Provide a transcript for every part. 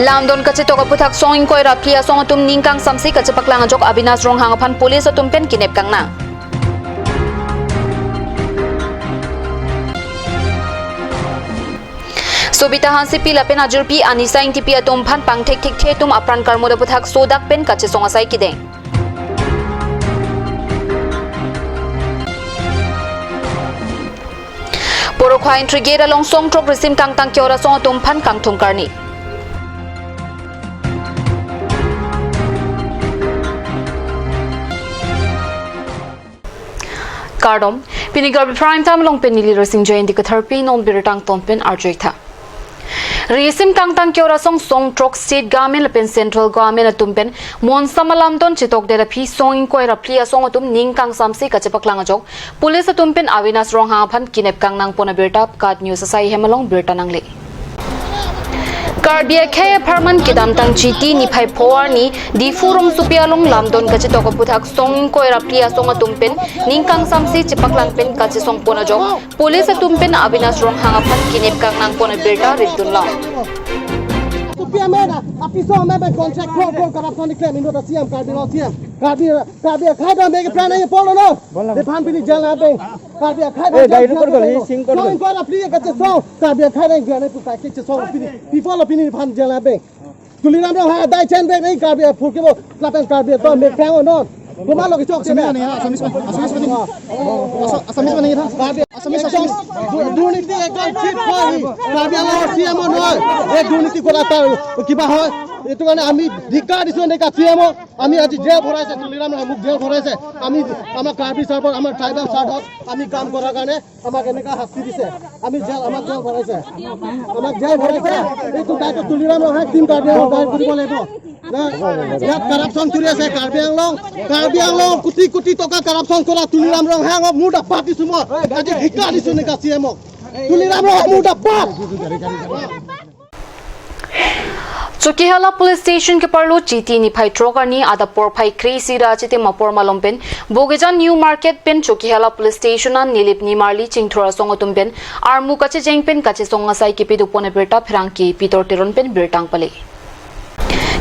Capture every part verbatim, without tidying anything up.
Lamdon kachetok aputhak song ingkoi ra phli asong atum ning kangsamsi kachepaklang ajok Avinash Ronghang aphan police atum pen kinep kangnang. Sobita Hansepi lapen ajirpi Anisa Ingtipi atum aphan pangthek thekthe atum apran karmut aputhak sodak pen kachesong asai kedeng. Porokhai entry gate along song throk risim kangtang ke-ot asong atum aphan kangthum karni. Kardom, pini Karbi Prime Time along pen neli Rosing Jayanti Katharpi, non birta angton pen arjuitha. Risim kangtang ke-ot asong song throk state government lapen central government atum pen monsam alamdon chetokdet aphi song ingkoi ra phli asong atum ning kangsamsi kachepaklang ajok police atum pen Avinash Ronghang aphan kinep kangnang pon abirta KAT News asai hem along birta nangle. Karbi akhei apharman kedamtang Chiti niphai pho arni Diphu rongsopi along lamdon kachetok aputhak song ingkoi ra phli asong atum pen ning kangsamsi chepaklang pen kachesong pon ajok police atum pen Avinash Ronghang aphan kinep kangnang pon abirta ritdun long. Tupi amen, apiso amen, ben contract pro pro corruption ni claim indo da C M Karbi lo C M. Karbi, Karbi akhei da mega plan ayo polo no. Nephan pini jail na beng. Karbi akhei da. Eh, jail dai na rupor gol beng. Hi sing kor. Song ingkoi ra phli kachesong. Karbi akhei da jail na pu kachesong pini. People lo pini nephan jail na beng. Tuliram Ronghang adai chen beng nai Karbi aphu ke bo lapen Karbi to me kang non. Komat lo kechok Assamese chen. Mane ha, Assamese mane, Assamese mane. Asa-, Assamese mane ha. Karbi Assamese, Assamese. Du-, দুৰ্নীতি একদম ঠিক হয়। কাৰ্বি আংলঙৰ C M অ নহয়। এই দুৰ্নীতি কৰা তাৰ কিবা হয়। এইটো কাৰণে আমি ধিক্কাৰ দিছোঁ এনেকা চি এম অ। আমি আজি জেল ভৰাইছে, তুলিৰাম ৰংহাঙক মোক জেল ভৰাইছে। আমি আমাৰ কাৰ্বি চাৰ্টত, আমাৰ ট্ৰাইবেল চাৰ্টত আমি কাম কৰাৰ কাৰণে আমাক এনেকা শাস্তি দিছে। আমি জেল, আমাক জেল ভৰাইছে। আমাক জেল ভৰাইছে। এইটো দায়িত্ব তুলিৰাম ৰংহাঙে টিম কাৰ্বি আংলং দায়েৰ কৰিব লাগিব। না, ইয়াত কাৰাপশ্যন কৰি আছে কাৰ্বি আংলং। কাৰ্বি আংলং কোটি কোটি টকা কাৰাপশ্যন কৰা তুলিৰাম ৰংহাঙক মোৰ ডাপাত দিছোঁ মই। আজি ধিক্কাৰ দিছোঁ এনেকা চি এম অক। তুলিৰাম ৰংহাঙ মোৰ ডাপাত। Chokihola Police Station keparlo Chiti niphai throk arni adap porphai kre-isi ra achitim apor malom pen Bokajan New Market pen Chokihola Police Station an Nilip Nimarli Chingthur asong atum pen armu kachejeng pen kachesong asai kepi do pon abirta pherangke Pitor Teron pen birta nangpale.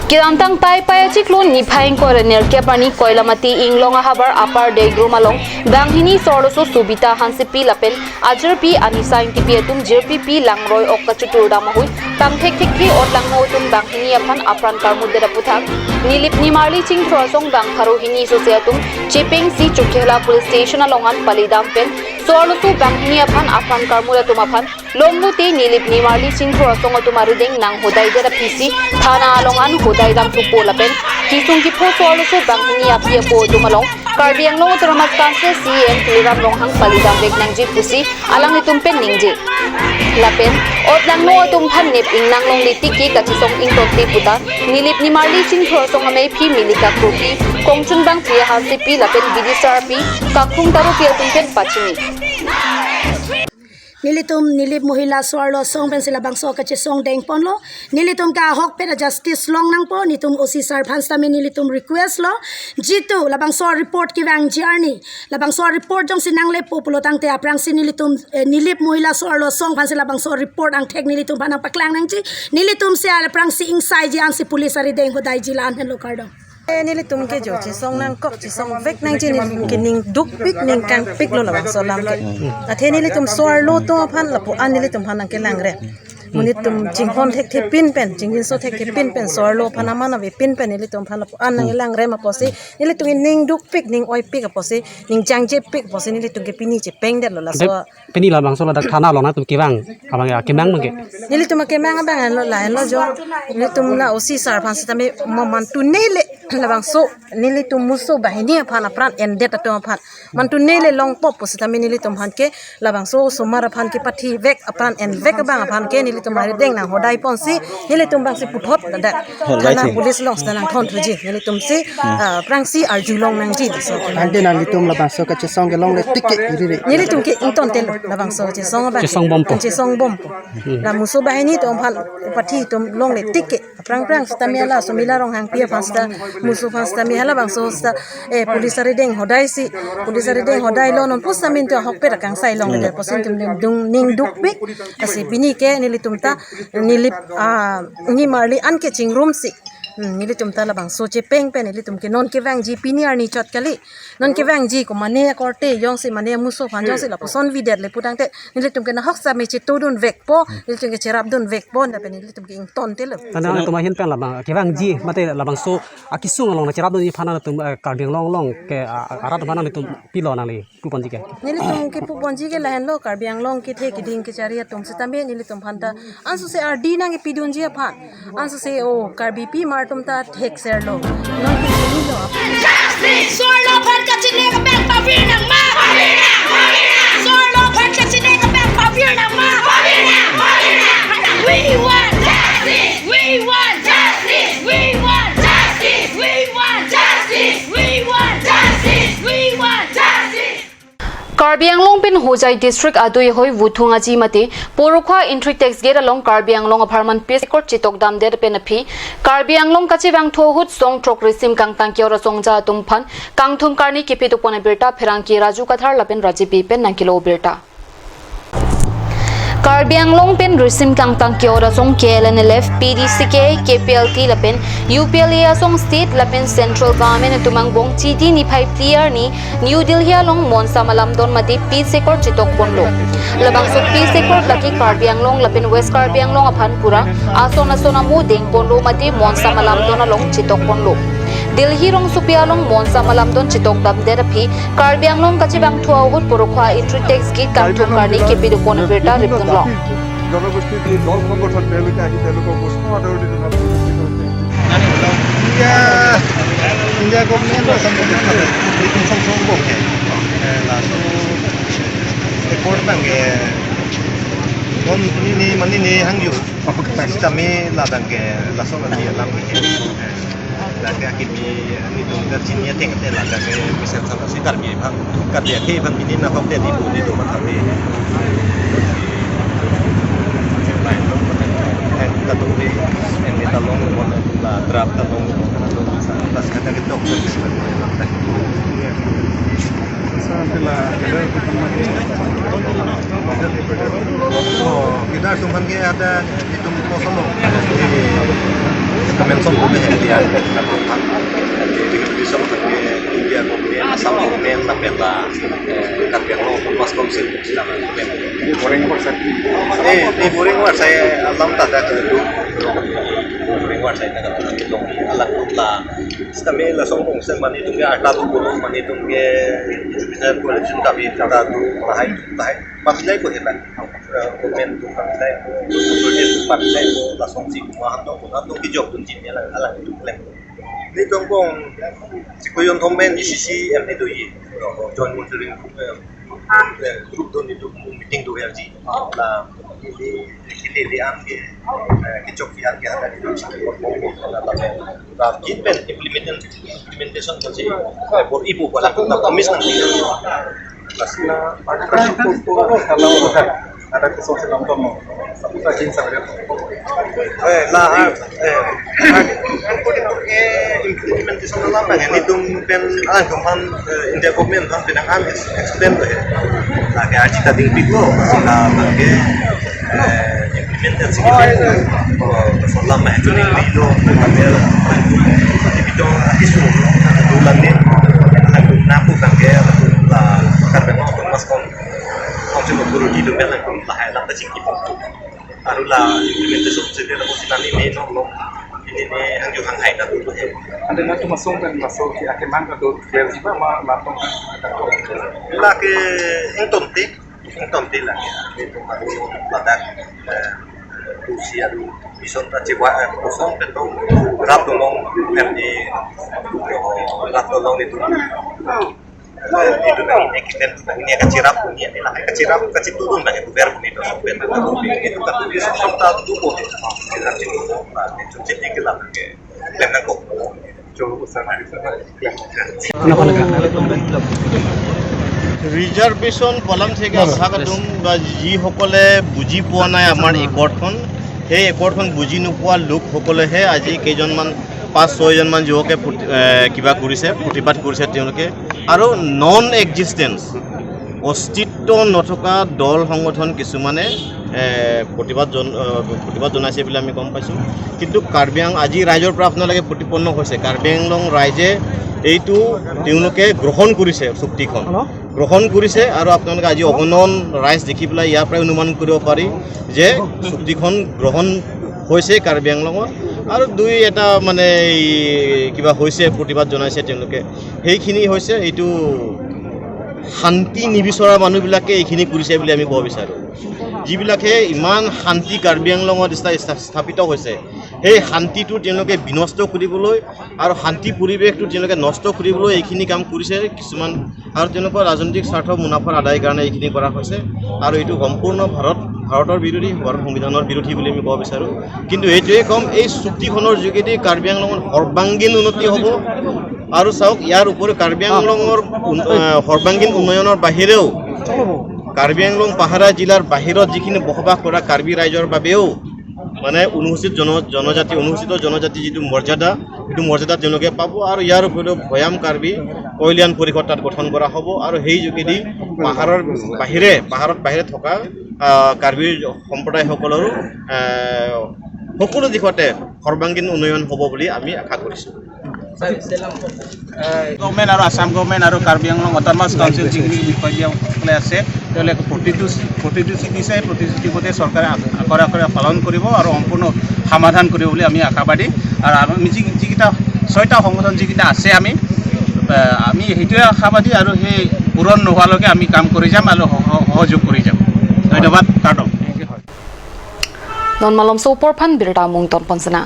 Kedamtang Taipai achiklo niphai ingkoi ra nerkep arni Koilamati Inglong ahavar Upper Deigrum along banghini so-arloso Subita Hansepi lapen ajirpi Anisa Ingtipi atum jirpi pi langroi ok kachetur dam ahui pangthek thekthe otlangno atum banghini aphan apran karmutdet aputhak Nilip Nimarli Chingthur asong bang pharo hini sose atum chepengsi Chokihola Police Station along an palidam pen so-arloso banghini aphan apran karmut atum aphan longlote Nilip Nimarli Chingthur asong atum arideng nanghodaidet aphisi thana along an hodai dam thupo lapen kisung kipho so-arloso banghini api apo atum along Karbi Anglong Autonomous Council C E M Tuliram Ronghang palidam vek nangji pusi alanglitum pen ningje. Lapen otlangno atum aphan nep ingnang longle tik ke kachesong ingtonte puta Nilip Nimarli Chingthur asong amei phi Milika Kropi, kongchunbang Priya Hansepi lapen bidi sarpi Kakrung Tarupi atum pen pachini. Nelitum Nilip Mohila so-arlo asong pensi labangso kachesong dengponlo. Nelitum ke ahokpet a-justice long nangpo, nelitum O C sir aphan sitame nelitum request lo. Jitu labangso report kevangji arni, labangso report jongsi nanglepo pulotangte aphrangsi nelitum, eh, Nilip Mohila so-arlo asong aphansi labangso report angthek nelitum aphan nangpaklang nangji. Nelitumsi aphrangsi ingsaiji ansi police arideng hodaiji la-an henlo, kardom. Eh, nelitum ke jo chesong nangkok, chesong vek nangji, nelitum ke ning dukpik, ning kangpiklo labangso alam ke. Athe nelitum so-arlo atum aphan lapu-an nelitum aphan nangkelangrem. Mo nelitum chinghon thekthe pin pen, chingjinso thekthe pin pen, so-arlo aphan aman ave pin pen nelitum aphan lapu-an nangkelangrem apotsi, nelitum ning dukpik, ning oipik apotsi, ning jangjepik apotsi nelitum ke pini chepengdetlo laso. Pini labangso ladak thana along nangtum kevang abang ya, kemang abang ke? Nelitum kemang abang henlo, lahenlo jo. Nelitum la O C sir aphan sitame mo mantu nele labangso nelitum muso bahini aphan apran endet atum aphan mantu nele longpo pusitame nelitum aphan ke labangso osomar aphan kepathi vek apran en vek abang aphan ke nelitum arideng nanghodaiponsi nelitum abangsi puthot ladak thana police along sita nangthonthuji. Nelitumsi, ah, aphrangsi arjulong nangji. So, ante nanglitum labangso kachesong kelongle tik ke iri re. Nelitum ke ingtontelo labangso kachesong abang. Chesong bompo. Chesong bompo. Hmm. La muso bahini atum aphan, pathi atum longle tik ke Prang prang sitame hala Sumila Ronghangpi aphan sita, muso aphan sitame halabangso sita, eh, police arideng hodai si, police arideng hodai lo non pu sitame nelitum ahokpet akangsai longledet pusi nelitum ning dung ning dukpik. Lasi pini ke nelitum ta, neli, ah, nimarli an ke chingrumsi. Hmm, nelitum ta labangso chepeng pen nelitum ke non kevangji pini arni chot kali. Non kevangji ko mane akorte jongsi mane amuso aphan jongsi lapuson videt le putangte nelitum ke nahok sitame chetudun vekpo, nelitum ke cherapdun vekpo, lapen nelitum ke ingtontelo. Tana tuma hin pen labang kevangji mate labangso akesung along nangcherapdunji aphan nangtum, eh, Karbi Anglong along ke, ah, arat aphan nangtum pilo nangli puponji ke. Nelitum kepuponji ke lahenlo, Karbi Anglong kethe keding kechari atum sitame nelitum aphan ta ansose ardi nangkepidunji aphan, ansose o Karbipi mar atum ta thekserlo. Non ke neli lo. Justice! Sorlo aphan kachini kebang pavir nangma! Sorlo aphan kachini kebang pavir nangma! We want justice! We want justice! We want justice! We want justice! We want justice! We want justice! Karbi Anglong pen Hojai District adui ahoi Vuthung Aji mate Porokhua entry tax gate along Karbi Anglong apharman Peace Accord chetok damdet pen aphi Karbi Anglong kachevangthu ahut song throk risim kangtang ke-ot asong ja atum aphan kangthum karni kepidukpon abirta pherangke Raju Kathar lapen Rajipi pen nangkelo abirta. Karbi Anglong pen risim kangtang ke-ot asong K L N L F, P D C K, K P L T lapen U P L A asong state lapen central government atum angbong Chiti niphai phli arni New Delhi along Monsam alamdon mate Peace Accord chetok ponlo. Labangso Peace Accord lake Karbi Anglong lapen West Karbi Anglong aphan pura ason ason amo deng ponlo mate Monsam alamdon along chetok ponlo. Delhi rongsopi along Monsam alamdon chetok damdet aphi Karbi Anglong kachevangthu ahut Porokhua entry tax gate kangthum karni kepidukpon abirta ripdunlo. জনগোষ্ঠীৰ যি দল সংগঠন, তেওঁলোকে আহি তেওঁলোকৰ প্ৰশ্ন আদৰণি জনাবলৈ এতিয়া India government Assam government meeting চং চং বহে। এ, লাষ্টত এপৰ্ট বাংগে গম নিনি মানি নি হাংয়ু। Kami labangke lason ani alam ke. Lake akimi nelitum kachini ateng ateng lake mesen sana si Karbi aphan, Karbi akhei aphan pini nahok det ipu nelitum aphan kami. Lain lo, eh, katupi, ini talong, la draft talong, la kata kita. Oh, kita cuma ke ada itum kosong. Di Kemensos itu ya, di Kemensos itu India government, Assam government, tapi ada, eh, Karbi Anglong Autonomous Council, sedang government. Ini boring apa, sir? Eh, ini boring apa, saya alam tak ada dulu. Boring apa, saya tak ada dulu. Alam tu lah. Sitame lason bong sen mane atum ke arta tu bong mane atum ke education qualification tapi arta tu lahai tu lahai. Pasilai ko heta. Eh, government tu pasilai ko, authorities tu pasilai ko, lason si kuma ham tu ko, ham tu kijok tu jin ya la, ala tu klem. Nelitum bong si koyon thom pen E C C M ni tu ye. Joint monitoring group, eh, eh, group tu nelitum meeting tu ya ji. La, ini, ini, ini an ke, eh, kechok an ke ada di dalam satu. Tapi implementation, implementation kasi, eh, bor ibu pala kita promise nanti. Kasi na, ada satu tu kalau ada kesempatan nonton, tapi tak jin sampai. Eh, la, eh, eh, implementation alam nelitum pen, ah, government, eh, India government aphan pinangan ex-, explain to ya. Lake aji ta ding piko, sila bangke, eh, implement si kita, oh, solam mah itu nih, itu, itu, itu, itu, itu, itu, lapu bangke, la, Karbi Anglong Autonomous Council, Council of Authority itu kan, la, la, la, la, Aru la implementation si dia lapu sinani ne no lo. Ini ne hangjo hanghai ta tu he. Ada na tu masong kan masong ki ake mang ka tu versi ba ma ma tong. Lake ingtonte, ingtonte lake. Itu baru ladak, eh, tu si aru bison ta cewa, eh, kosong betul. Rap tolong R D, rap tolong itu. Itu nang ini kita nang ini kachirap ini, ini lah kachirap kachitudun nang itu ber ini itu sampai nang itu itu kan itu sampai tahu tu kok itu kachitudun nang itu jadi kita nang ke dan nang kok jo usaha itu. Reservation পলম থেকে আশা কাটুম বা যিসকলে বুজি পোৱা নাই আমাৰ একৰ্ডখন, সেই একৰ্ডখন বুজি নোপোৱা লোকসকলেহে আজি কেইজনমান, পাঁচ ছয়জনমান যুৱকে প্ৰতি-, এ, কিবা কৰিছে, প্ৰতিবাদ কৰিছে তেওঁলোকে। আৰু নন এক্সিষ্টেঞ্চ, অস্তিত্ব নথকা দল সংগঠন কিছুমানে, এ, প্ৰতিবাদ জন-, এ, প্ৰতিবাদ জনাইছে বুলি আমি গম পাইছোঁ। কিন্তু কাৰ্বি আং-, আজি ৰাইজৰ পৰা আপোনালোকে প্ৰতিপন্ন হৈছে, কাৰ্বি আংলং ৰাইজে এইটো তেওঁলোকে গ্ৰহণ কৰিছে চুক্তিখন। গ্ৰহণ কৰিছে আৰু আপোনালোকে আজি অগণন ৰাইজ দেখি পেলাই ইয়াৰ পৰাই অনুমান কৰিব পাৰি যে চুক্তিখন গ্ৰহণ হৈছে কাৰ্বি আংলঙত। আৰু দুই এটা মানে এই কিবা হৈছে, প্ৰতিবাদ জনাইছে তেওঁলোকে, সেইখিনি হৈছে এইটো শান্তি নিবিচৰা মানুহবিলাকে এইখিনি কৰিছে বুলি আমি ক'ব বিচাৰোঁ। যিবিলাকে ইমান শান্তি কাৰ্বি আংলঙত স্থা-, স্থা-, স্থাপিত হৈছে, সেই শান্তিটো তেওঁলোকে বিনষ্ট কৰিবলৈ আৰু শান্তি পৰিৱেশটো তেওঁলোকে নষ্ট কৰিবলৈ এইখিনি কাম কৰিছে কিছুমান, আৰু তেওঁলোকৰ ৰাজনৈতিক স্বাৰ্থ মুনাফাৰ আদায়ৰ কাৰণে এইখিনি কৰা হৈছে। আৰু এইটো সম্পূৰ্ণ ভাৰত, ভাৰতৰ বিৰোধী, ভাৰত সংবিধানৰ বিৰোধী বুলি আমি ক'ব বিচাৰোঁ। কিন্তু এইটোৱে ক'ম, এই চুক্তিখনৰ যোগেদি কাৰ্বি আংলঙৰ সৰ্বাংগীন উন্নতি হ'ব। আৰু চাওক, ইয়াৰ উপৰিও কাৰ্বি আংলঙৰ উন-, আহ, সৰ্বাংগীন উন্নয়নৰ বাহিৰেও কাৰ্বি আংলং পাহাৰীয়া জিলাৰ বাহিৰত যিখিনি বসবাস কৰা কাৰ্বি ৰাইজৰ বাবেও মানে অনুসূচিত জন-, জনজাতি, অনুসূচিত জনজাতি যিটো মৰ্যাদা, সেইটো মৰ্যাদা তেওঁলোকে পাব। আৰু ইয়াৰ উপৰিও ভৈয়াম কাৰ্বি কল্যাণ পৰিষদ তাত গঠন কৰা হ'ব। আৰু সেই যোগেদি পাহাৰৰ বাহিৰে, পাহাৰত বাহিৰে থকা, আহ, কাৰ্বি সম্প্ৰদায়সকলৰো, আহ, সকলো দিশতে সৰ্বাংগীন উন্নয়ন হ'ব বুলি আমি আশা কৰিছোঁ। গভৰ্ণমেণ্ট আৰু আছাম গভৰ্ণমেণ্ট আৰু কাৰ্বি আংলং অট'নমাছ কাউন্সিল যিখিনি বিষয়ববীয়াসকলে আছে, তেওঁলোকে প্ৰতিশ্ৰুতি, প্ৰতিশ্ৰুতি দিছে, প্ৰতিশ্ৰুতি মতে চৰকাৰে আ-, আখৰে আখৰে পালন কৰিব আৰু সম্পূৰ্ণ সমাধান কৰিব বুলি আমি আশাবাদী। আৰু আমি যি, যিকেইটা ছয়টা সংগঠন যিকেইটা আছে, আমি, আহ, আমি সেইটোৱে আশাবাদী আৰু সেই পূৰণ নোহোৱালৈকে আমি কাম কৰি যাম আৰু সহ-, সহযোগ কৰি যাম। ধন্যবাদ। কাৰ্ডম। Non malom so porphan birta mung ton ponsena.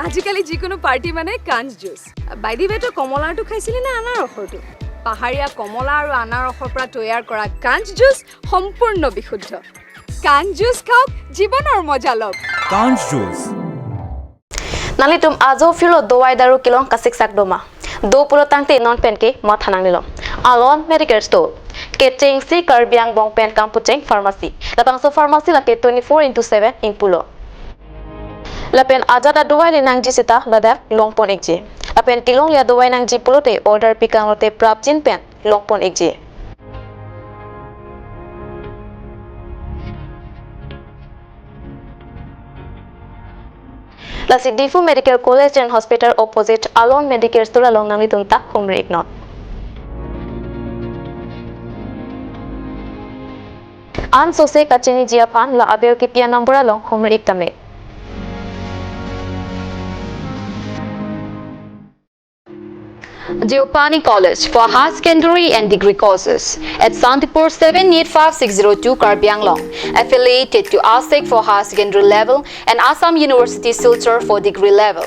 আজিকালি যিকোনো পাৰ্টি মানে কাঞ্চ জুচ। বাই দি ৱে, তই কমলাৰটো খাইছিলি নে আনাৰসৰটো? পাহাৰীয়া কমলা আৰু আনাৰসৰ পৰা তৈয়াৰ কৰা কাঞ্চ জুচ সম্পূৰ্ণ বিশুদ্ধ। কাঞ্চ জুচ খাওক, জীৱনৰ মজা লওক। Kanj juice. Nanglitum ajo phirlo dovai daru kelong kasiksak doma. Do pulo tangte non penke matha nangnelo. Alon Medical Store. Kechengsi Karbi Anglong pen kampacheng pharmacy. Labangso pharmacy lake twenty-four into seven ingpulo. Lapen ajat adovai le nangji seta ladak longpon ikji. Lapen kelong ya dovai nangji pulote order pikang lote prapjin pen longpon ikji. Lasi Diphu Medical College and Hospital opposite Alon Medical Store along nanglitum ta humri iknon. Ansose kachiniji aphan la aber kipi anumber along humri ik tame. Deopani College for Higher Secondary and Degree Courses at Santipur, seven eight five six zero two, Karbi Anglong, affiliated to ASEC for higher secondary level and Assam University Silchar for degree level.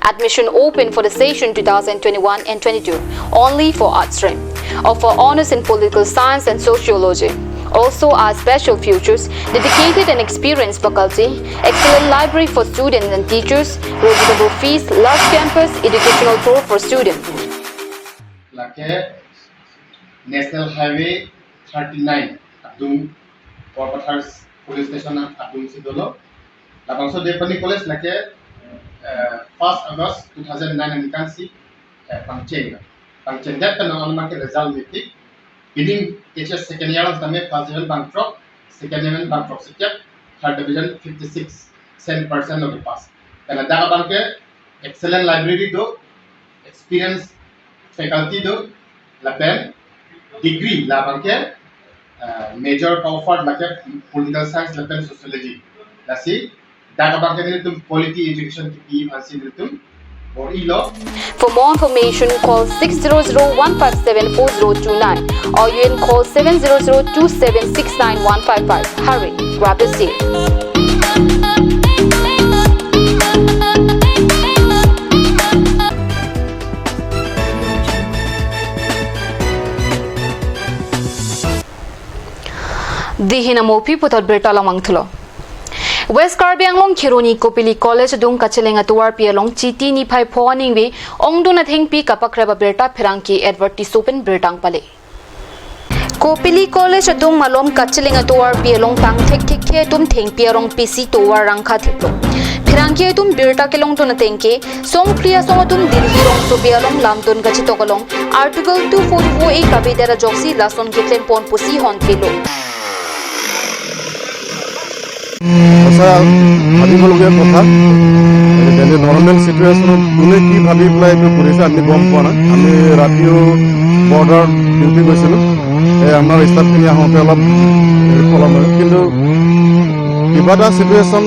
Admission open for the session two thousand twenty-one and twenty-two, only for arts stream. Offer honours in political science and sociology. Also, our special features: dedicated and experienced faculty, excellent library for students and teachers, reasonable fees, large campus, educational tour for students. Lake National Highway thirty-nine adung, Borpathar Police Station adungsi dolo. Labangso Deopani College lake, eh, first August two thousand nine aningkan si, eh, pangcheng. Pangcheng det pen non anam ke result mepik. Pining H S second year tame first division bangthrok, second division bangthroksikep, third division fifty-six cent percent lo kepass. Karena dak abang ke excellent library do, experience faculty do, lapen degree labang ke, eh, major ka-offer lake political science lapen sociology. Lasi dak abang ke nelitum quality education kipi aphansi nelitum bor-ilo. For more information, call six zero zero one five seven four zero two nine or you can call seven zero zero two seven six nine one five five. Hurry, grab the seat. Dihin amopi puthot birta lamang thulo. West Karbi Anglong Kheroni Kopili College adung kacheleng atovarpi along Chiti niphai pho aningve ongdung athengpi kapakrep abirta pherangke Edward Tisso pen birta pale. Kopili College adung malom kacheleng atovarpi along pangthek thekthe atum thengpi arong pisi tovar rangkha thiplo. Pherangke atum birta kelongdun ateng ke song phli asong atum Delhi rongsopi along lamdun kachetok along Article two forty-four A kavedet ajoksi lason keklem pon pusi hontelo. সঁচা ভাবিবলগীয়া কথা। আজিকালি নৰ্মেল চিটুৱেশ্যনত কোনে কি ভাবি পেলাই এইটো কৰিছে আমি গম পোৱা নাই। আমি ৰাতিও বৰ্ডাৰ ডিউটি গৈছিলোঁ। এই আমাৰ ষ্টাফখিনি আহোঁতে অলপ হেৰি পলম হয়, কিন্তু কিবা এটা চিটুৱেশ্যন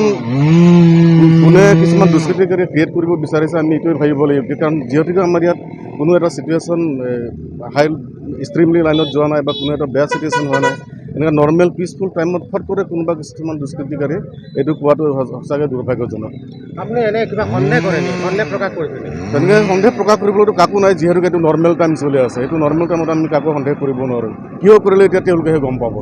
কোনে কিছুমান দুষ্কৃতিকাৰী ক্ৰিয়েট কৰিব বিচাৰিছে, আমি এইটোৱে ভাবিব লাগিব। কাৰণ যিহেতুকে আমাৰ ইয়াত কোনো এটা চিটুৱেশ্যন হাই এক্সট্ৰিমলি লাইনত যোৱা নাই বা কোনো এটা বেয়া চিটুৱেশ্যন হোৱা নাই। এনেকুৱা নৰ্মেল পিচফুল টাইমত ফট কৰি কোনোবা কিছুমান দুষ্কৃতিকাৰী এইটো কোৱাটো সঁচ- সঁচাকৈ দুৰ্ভাগ্যজনক। আপুনি এনে কিবা সন্দেহ কৰে নেকি? সন্দেহ প্ৰকাশ কৰিছে নেকি? তেনেকৈ সন্দেহ প্ৰকাশ কৰিবলৈতো কাকো নাই, যিহেতুকে এইটো নৰ্মেল টাইম চলি আছে। এইটো নৰ্মেল টাইমত আমি কাকো সন্দেহ কৰিব নোৱাৰোঁ। কিয় কৰিলে এতিয়া তেওঁলোকেহে গম পাব।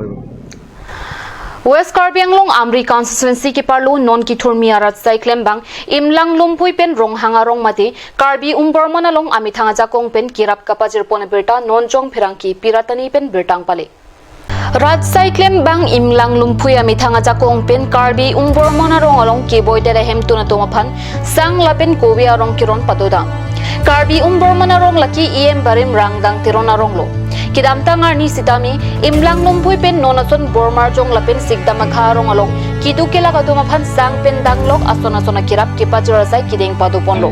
West Karbi Anglong Amri constituency keparlo non kethurmi arat saiklem bang Imlang Lumphui pen Ronghang arong mate Karbi Umbormon along amethang ajakong pen kerap kapajirpon abirta non jong pherangke Piratani pen birta pale. Rat saiklem bang Imlang Lumphui amethang ajakong pen Karbi Umbormon arong along keboi tera hemtun atum aphan sang lapen kove arong keron padodam. Karbi Umbormon arong lake E M Barim Rangdang Teron arong lo. Kedamtang arni sitame Imlang Lumphui pen non ason Bormarjong lapen Sikdam Akha arong along keduk kelak atum aphan sang pen danglok ason ason akerap kepajor asai kedeng padoponlo.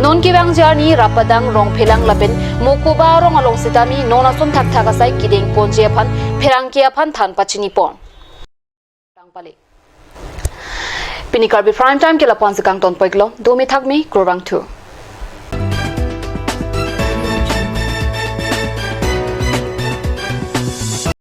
Non kevangji arni Rapadang, Rongphelang lapen Mokoba arong along sitame non ason thakthak asai kedeng ponji aphan pherangke aphan than pachinipon. Pini Karbi Prime Time ke lapu-an si kangton poiklo, domi thakmi, kurvangthu.